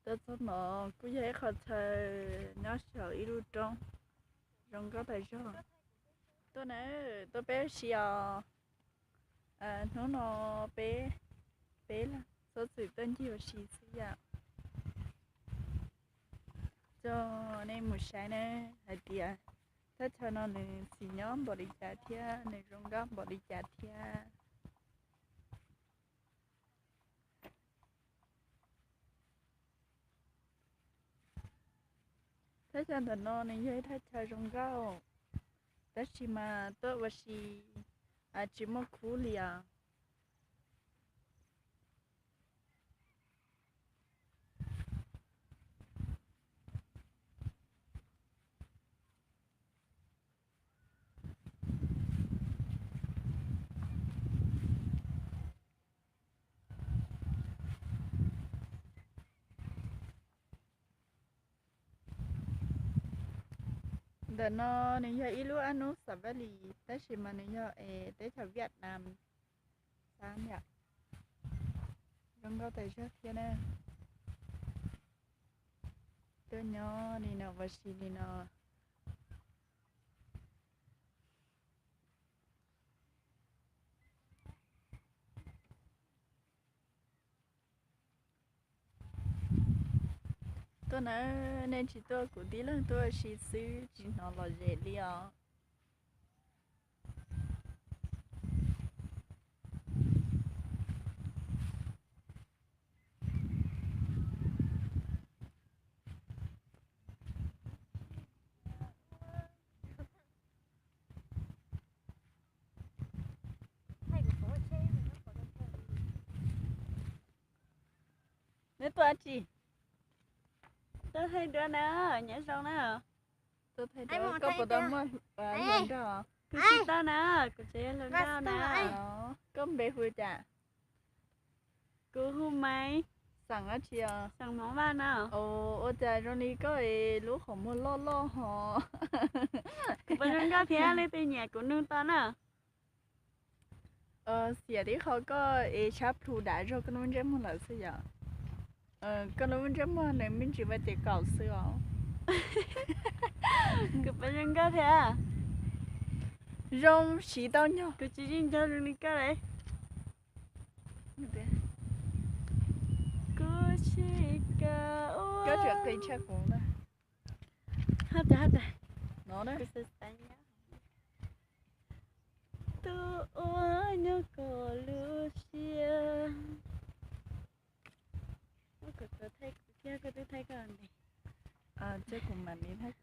Tuaj txog no kuj yog ib qho chaw nyob saum ib lub roob zoo nkauj tas zog. Tuaj na, tuaj peb ua si os. Hnub no peb, peb los txhob txwm tuaj ncig ua si xwb yom. Coj nej mus saib na, hais tias thaj chaw no nws txim nyob npaum li cas thiab nws zoo nkauj npaum li cas thiab. Thaj chaw ntawm no nws yog ib thaj chaw zoo nkauj, tab sis mas tuaj ua si tsis muaj khub li os. Ntawm no nws yog ib lub ab nub xav vaj lis tab sis mas nws yog es teb chaws Viaj Nam xab yom. Zoo nkauj tas zog thiab na. Tuaj nyob li no ua si li no. Tuaj na, nej tsis tuaj kuv tib leeg tuaj ua si xwb tsis hnov lom zem li os. Neb tuaj dab tsi? Tuaj thaij duab na, nyob zoo na. Tuaj thaij duab, koj puas tau muaj hluas nraug? Kuv tsis tau na, kuv tseem yog hluas nraug na. Koj npe hu cas? Kuv hu Maiv. Xeem dab tsi os? Xeem Hmoob Vaj na. Ua cas zoo li koj es lub qhov muag loj loj ho. Kuv puas zoo nkauj thiab leej twg nyiam kuv nug tau na. Xiam tib qho koj es sab plhu dav zog koj lub ntsej muag lawm xwb yom. Koj lub ntsej muag nws me ntsis vaj ces kaum xwb os. Kuv puas zoo nkauj thiab? Zoo siv tau nyog. Kuv tsis yeej nco zoo li koj li. Kuv tsis kam ua. Koj tseem qis tshaj kuv na. Hab tas hab tas no na. Tus uas nyob koj lub siab. Koj thaij kuv thiab koj twb thaij koj ntev. Kuv mam li thaij.